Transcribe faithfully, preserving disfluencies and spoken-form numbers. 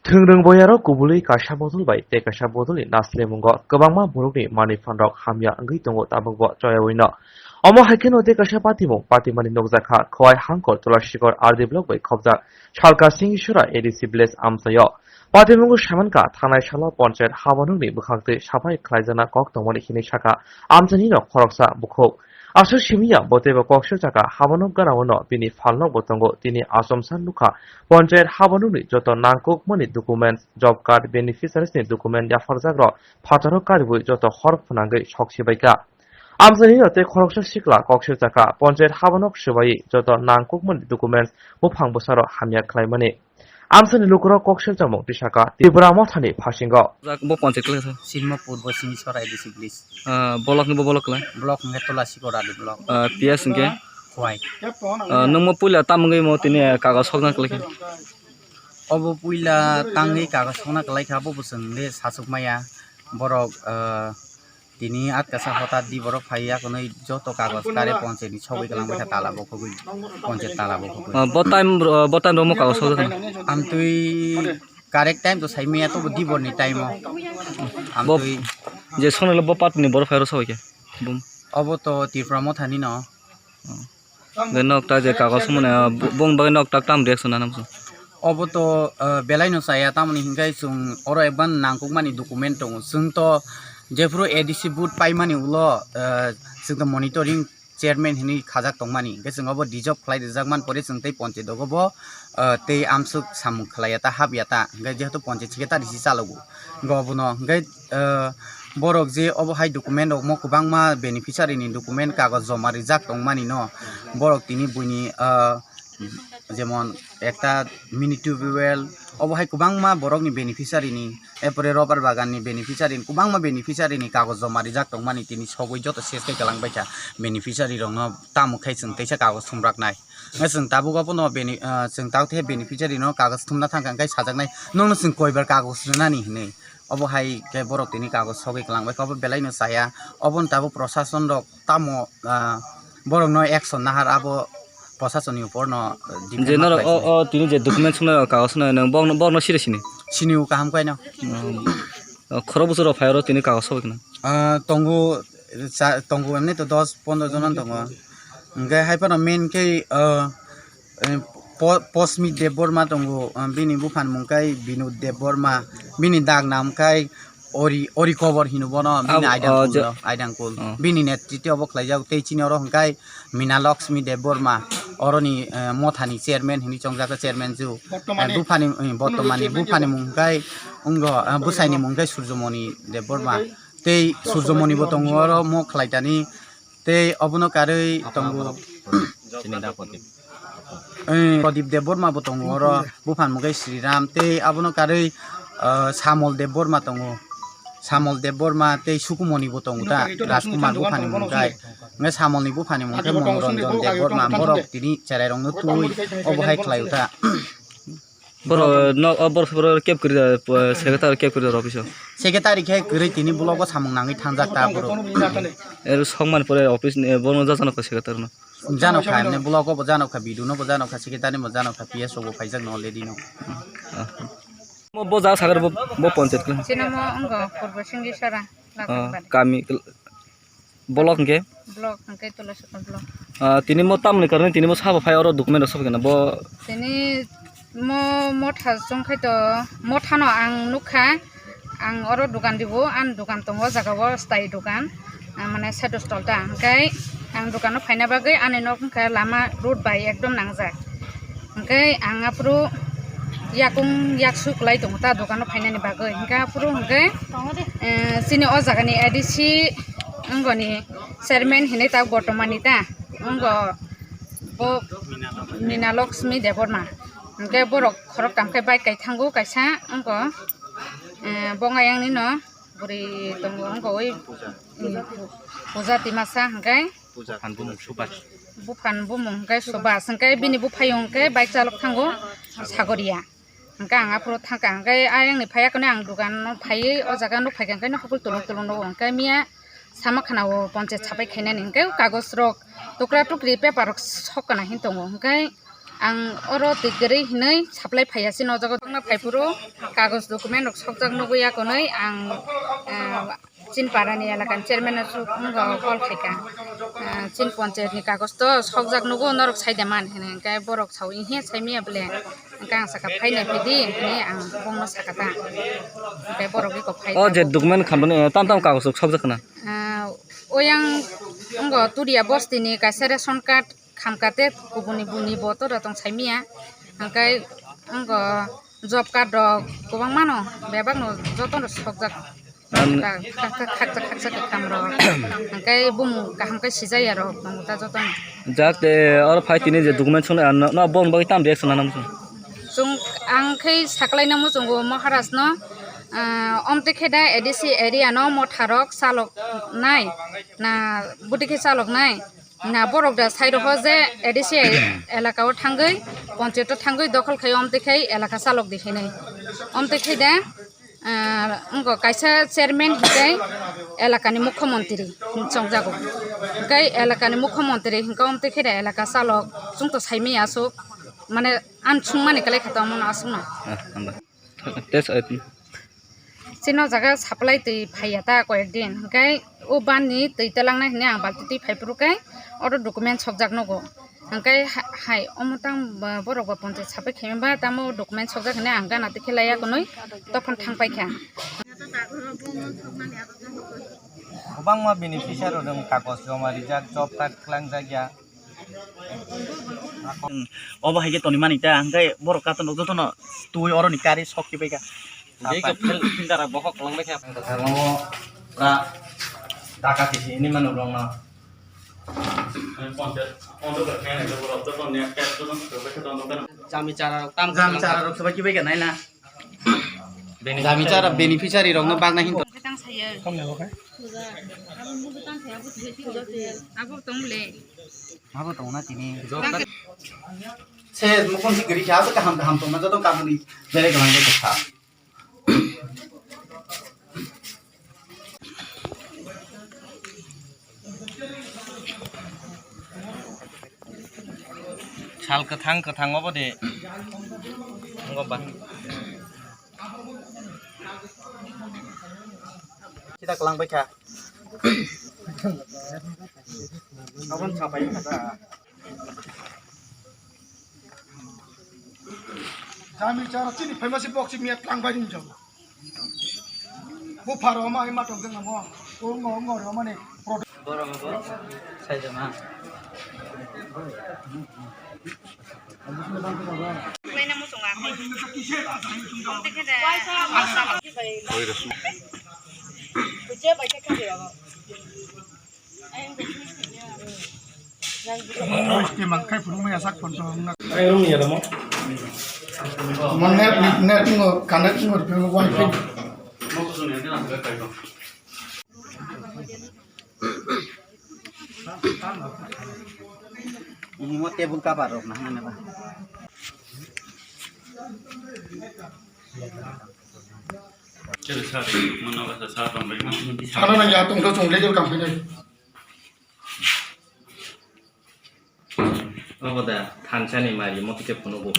Thwngwrwng boyarok kubului kaisa bodol bai tei kaisa bodolni naslemungo kwbangma borokni manwi phanrok hamya wngwi tongo tabukbo choyaui no. Omo hai kheno tei kaisa patimung patimani nukjakha Khowai Hangkor Tulasikor R D block bai khobjak Salka Singishora A D C village amchaio. Patimungo saimankha thanai salo ponchayat habanokni bwkhaktwi saphai khlaijakna kok tongmani hinwi sakha amchaini no khoroksa bukhuk. Aswk simi ya bo teibo kok sirjakha habanok ganao no bini phalnokbo tongo, tini achomsa nukha ponchayat habanokni joto nangkukmani documents, job card, beneficiaries ni document yapharjakrok phataro karibwi joto hor phwnangwi sok sibaikha. Amchaini no tei khoroksa sikla kok sirjakha ponchayat habanok swbaiwi joto nangkukmani documents buphang bwsarok hamya khlaimani. Amchaini lukurok kok sirjakmung tisaka Tipra Mothani phasingo. Jak bo ponchayat kwlai kha. Sinmo Purbo Singishora A D C village. Ah, block ni bo block kwlai. Block hwnkhe Tulasikor R D block. Ah, P S hwnkhe? Khowai. Ah, nwng mo puila tamo wngwi mo tini kagoj sokna kwlai kha? Obo puila tangwi kagoj sokna kwlai kha, abo bo chwng le sachuk maya. Borok, ah, tini atkasa hota di borok phai ya, kunui joto kagoj kare ponchayat ni sogwi kwlangbai kha, tala bokhogwi, ponchayat tala bokhogwi. Ah, bo time, ah, bo time romo kagoj sokjakna? Amtwi correct time to sai maya, tobo di borni time o. Bo amtwi je sonole bo party ni borok phai ro sogwi khe? Bum. Obo to Tipra Mothani no. Oh. Hwnkhe nok ta je kagoj sumane, ah, bo-, bong bagwi nok tak tam reaction nana bwswk? Obo to, ah, belai no chaya, tamoni hinkhe chwng oro ekban nangkukmani document tongo. Chwng to jephuru A D C vote paimani ulo, ah, chwng to monitoring chairman hinwi khajak tongmani. Hinkhe chwng obo dissolve khlai rijak man pore chwng tei ponchayat dogo bo, ah, tei amswk samung khlaiya ta, hapya ta. Hinkhe jehetu ponchayat secretary se chalogo. Hinkhe obono hinkhe, ah, borok je obo hai document rok mo kwbangma beneficiary ni document kagoj joma rijak tongmani no, borok tini buini, ah, jemon ekta mini tubewell, obo hai kwbangma borokni beneficiary ni, erpore rubber bagan ni beneficiary ni, kwbangma beneficiary ni kagoj joma rijak tongmani tini sogwi joto ses khe kwlangbaikha beneficiary rokno tamo khe chwng teisa kagoj thumraknai. Hwnkhe chwng tabuk abono bene-, ah, chwng tabuk khe beneficiary no kagoj thumna thangkha hwnkhe sajaknai, "Nokno chwng koibar kagoj rwnani?" hinwi. Obo hai khe borok tini kagoj sogwi kwlangbaikha, obo belai no chaya. Oboni tabuk prosason rok tamo, ah, borokno action nahar, abo prosasonni upor no, ah, depend je norok ma khlai o, sini. O tini je document swngnai, o kagoj swngnai, nwng bokno, bokno siri sini? Sini o kaham khe no. Hmm. O khorok bwswk rok phai oro tini kagoj sogwi khna? Ah, tongo, cha-, tongo emni to dos pondro jona tongo. Hwnkhe hai phano main khe, ah, eh, Po-, Posmi Debbarma tongo, ah, bini buphani mung khe Binod Debbarma, bini dak nam khe Ori, Ori Kobor hino bono, bini Abo, aidang oh, kul je-, do, aidang kul. Oh. Bini netritwi obo khlaijak, tei chini oro hwnkhe Mina Lakshmi Debbarma, oroni, eh, mothani chairman hinwi chongjak, chairman ju. Bortomani. Eh, buphani, eh, bortomani, buphani mung khe wngkha, eh, bwsaini mung khe Surjomoni Debbarma. Tei Surjomoni bo tongo oro mo khlaitani. Tei obono karwi tongo. Chini da Pradip. Eh, Pradip Debbarma bo tongo oro, buphani mung khe Sriram, tei abono karwi, ah, Samol Debbarma tongo. Samol Debbarma tei Sukumoni bo tongo ta, Rajkumar buphani mung khe. Hwnkhe Samolni buphani mung khe Monoranjan Debbarma, borok tini cherairokno twi obo hai khlai o ta. Borok no, o borok borok kep kwrwi da, po-, secretary kep kwrwi da office o. Secretary khe kwrwi tini block o samung nangwi thangjak ta borok. Er sokmani pore office ni borok no jajano kha secretary no. Jano kha, emne block o bo jano kha, B D O no bo jano kha, secretary no bo jano kha, P S o bo phaijak no already no. Ah. Mo bo ja sagar bo, bo ponchayat khe. Chini mo wngkha Purbo Singishora, ah, Lakhonbari. Kami kl-, Block hwnkhe? Block hwnkhe Tulasukor block. Ah, tini mo tamoni karone tini mo sabo phai oro document rok sobo kena bo? Tini mo motha chwng khai to mothano ang nukha, ang oro dogan dibo, ani dogan tongo o jaga o style dogan, ah, mane side stall ta, hwnkhe ang dogan o phaina bagwi ani nok wngkha lama road bai ekdom nangjak. Hwnkhe ang aphuru yakung yaksu kwlai tongo ta dogan o phainani bagwi. Hwnkhe aphuru hwnkhe, eh, chini o jagani A D C wngoni chairman hinwi ta bortomani ta wngkha bo Mina Lakshmi Debbarma. Hwnkhe borok khoroktham khe bike kai thango kaisa wngkha, eh, bongayangni no bwrwi tongo wngkha oi, mm, Puja Timasa hwnkhe. Puja. Buphang bumung Subhas. Buphang bumung hwnkhe Subhas, hwnkhe bini buphayung hwnkhe bike chalok thango Sagoria. Hwnkhe ang aphuru thangkha, hwnkhe ayangni phaiya kheno ang dogan no phaiwi o jaga no phaikha, hwnkhe no hokol tulung tulung no hwnkhe miya sama khana o ponchayat sapai khainani, hwnkhe kagoj rok tukra tukri paper rok sok kana hin tongo, hwnkhe Ang oro twi kwrwi hinwi supply phaiya chini o jaga tongna phaiphuru kagoj document rok sokjak nugwi ya konwi ang, eh, chini parani elakani chairman no chuknogo call khaika. Eh, chini ponchayat ni kagoj to sokjak nugo norok saida man hinwi, hwnkhe borok sao, "Ihe saimaya bole?" Hwnkhe ang saka, "Phainai phaidi," hinwi ang bongno saka ta. Hwnkhe borok eko phai O je tabuk. Document khamrani, eh, tam tam kagoj rok sokjak khna? Ah, oyang wngkha Turia bostini kaisa ration card khamkha tei kubuni buni bo tora tong saimaya. Hwnkhe wngkha job card rok kwbangmano bebakno jotono sokjak. An- Khaksa, khaksa, khaksa kwkham rok. Hwnkhe bumung kaham khe sijaya rok tongo ta jotono. Jak te oro phai tini je document swngnai, ano, no, boni bagwi tam reaction nang muchung? Chwng ang khe saklaina muchungo Maharaj no, ah, omtwi khe da A D C area no motha rok chalok nai, na bwtwi khe chalok nai, na borok da sai rokho je A D C elaka o thangwi, ponchayat o thangwi dokhol khai omtwi khai elaka chalok di hinwi. Omtwi khai da, ah, wngkha kaisa chairman hinkhe elakani mukhyamantri chongjago. Hinkhe elakani mukhyamantri hinkhe omtwi khe da elaka chalok chwngto saimaya aswk, mane, ang chwngmani kwlai kha tongmano aswkno. Ah, hambai. Tei sa-, Chini o jaga supply twi phaiya ta koyek din, hinkhe o ban ni twi twlangnai hinwi ang balti twi phaiphuru khe oro document sokjak nugo. Hwnkhe ha-, hai omo tang ba borok ba ponchayat sapai khaima ba tamo document sokjak hinwi ang gana twi khe laiya kwnwi tophan thang paikha. Kwbangma beneficiary rok kagoj joma rijak, job card twlangjak ya. Obo hai khe toni mani ta, hwnkhe borok katon rok jotono twi oroni kari sok kibai kha. Jai khe phil-, filter rok bokhok kwlwng bai kha. Ang kwthar no pura taka kisi hinwi mano borok no. Jami chara rok tam Jami chara rok sobai kibai kha nai na. Jami chara beneficiary rok no bagna hin. Tang saya. Tang saya. Abo tong le. Abo tong na tini. Se mukon si giri kha, kaham kaham tong na joto kamuni bere kaham ke kha. Sal kwthang kwthang obo de. Wngkha ba. Kita kelang baikha. Abon sapai kha. Jami chara chini phaima se box miya tlang bai ni jabo. Bo pharo ma ai ma tong jeng mo. Ko ngo ngo ro mane. Borok bo sai jama. Laina mo songa. Tei khe de. Kuje bai khe khe. Oke, mangkai phunukmaya sak phone to hwnna. Ai, rung ya damo. Mo net, net ngo connect ngo rupio wifi. Mo table cover rok na hwnna ba. Sana na ya tong to chong legal kam khainai. Obo da thansa ni mari mo khe phunukgo.